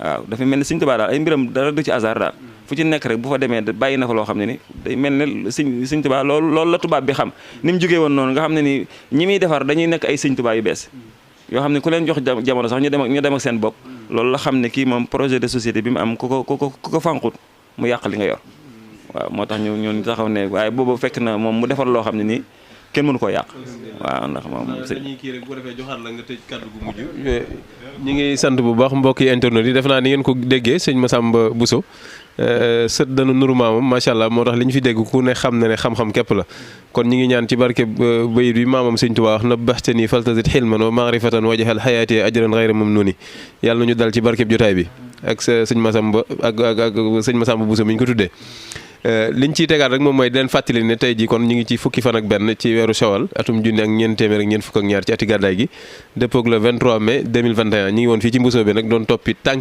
waaw dafa mel ni Sëñ Tuubaa daal ay mbiram dara du ci hasard daal fu ci nekk rek bu fa demee bàyyi na fa loo xam ne ni day mel ne Sëñ Tuubaa loolu la tubaab bi xam ni mu jógee woon noonu nga xam ne ni ñi muy defar dañuy nekk ay Sëñ Tuubaa yu bees yoo xam ne ku leen jox jamono sax ñu dem ak seen bopp loolu la xam ne kii moom projet de société bi mu am ku ko fànqut mu yàq li nga yor waaw moo tax ñu taxaw ne waaye boobu fekk na moom mu defar loo xam ne nii kenn mënu koo yàq waaw ndax moom dañuy kii rek bu ko defee joxaat la nga tëj kàddu gu mujj. ñi ngi sant bu baax mbokki internet yi def naa ni ngeen ko déggee sëñ Massamba Bousso sët dana nuru maamam macha allah moo tax li ñu fi dégg ku ne xam na ne xam-xam képp la kon ñi ngi ñaan ci barke bayit bi maamam sëñ Tuubaa wax na baxtani faltazid xilman wa maarifatan wajhal xayaati ajran xayra mamnuni yàlla nañu dal ci barkeb jotaay bi ak sëñ Massamba ak sëñ Massamba Bousso mi ñu ko tuddee liñ ciy tegaat rek moom mooy di leen fàttali ne tey jii kon ñu ngi ci fukki fan ak benn ci weeru Shawal atum junni ak ñeent téeméer ak ñeent fukk ak ñaar ci ati gàddaay gi dëppoog le 23 mai 2021 ñi ngi woon fii ci Mbusoobe nag doon toppi tànk